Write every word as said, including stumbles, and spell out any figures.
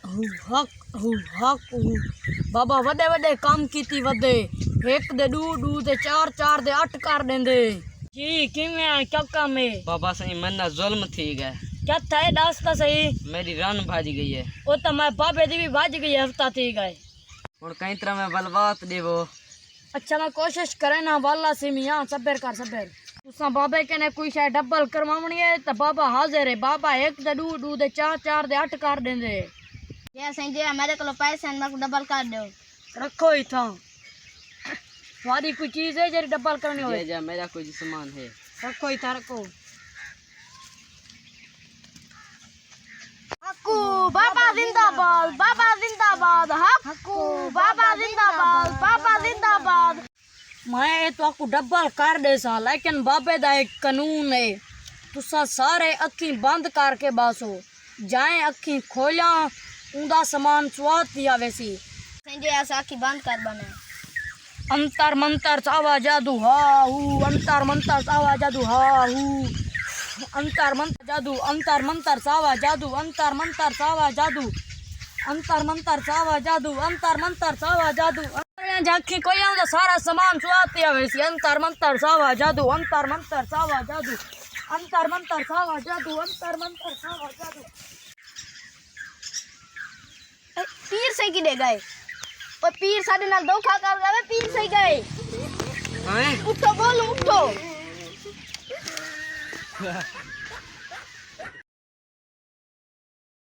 ہو حق، ہو حق، ہو۔ بابا وݙے وݙے کم کیتی ودے، ہک دے ݙو، ݙو دے چار، چار دے اٹھ کر ݙیندے۔ جی، کیویں آئیں، کیا کم ہے؟ بابا سائیں، میݙے نال ظلم تھی ڳئے۔ کیا تھئے، ݙس تاں صحیح۔ میݙی رن بھڄ ڳئی ہے۔ او تاں میں بابے دی وی بھڄ ڳئی، ہفتہ تھی ڳئے۔ ہݨ کہیں طرح میں ولوات ݙیوو۔ اچھا، میں کوشش کرے نا، والا سی میاں، صبر کر، صبر۔ تساں بابے کنے کوئی شے ڈبل کرواوݨی ہے تاں بابا حاضر ہے۔ بابا ہک دے ݙو، ݙو دے چار، چار دے اٹھ کر ݙیندے۔ جی سائیں جی، میݙے کولوں پیسے ہن، میکوں ڈبل کر ݙیو۔ رکھو اتھاں۔ تہاݙی کوئی چیز ہے جیڑھی ڈبل کرݨی ہوئے؟ جی جی، میݙا کوئی سامان ہے۔ رکھو اتھاں، رکھو۔ حقو بابا زندہ باد، بابا زندہ باد، حقو بابا زندہ باد، بابا زندہ باد۔ میں اے تہاکوں ڈبل کر ݙیساں، لیکن بابے دا ہک قانون ہے، تساں سارے اکھیں بند کر کے ٻہسو، جئیں اکھیں کھولیاں اوندا سامان سوات دیا ویسی۔ سائیں جی، اساں اکھیں بند کر ٻہنے۔ انتر منتر ساوا جادو ہا ہو، انتر منتر ساوا جادو ہا ہو۔ انتر منتر جادو، انتر منتر ساوا جادو، انتر منتر ساوا جادو۔ انتر منتر ساوا جادو، انتر منتر ساوا جادو۔ انتر جاکھی کوئی آندا سارا سامان سوات پیا ویسی۔ انتر منتر ساوا جادو، انتر منتر ساوا جادو۔ انتر منتر ساوا جادو، انتر منتر ساوا جادو۔ اے پیر سئیں کݙے ڳئے؟ او پیر ساݙے نال دھوکا کر ڳئے، پیر سئیں ڳئے۔ ہیں؟ اٹھو، ٻولو، اٹھو۔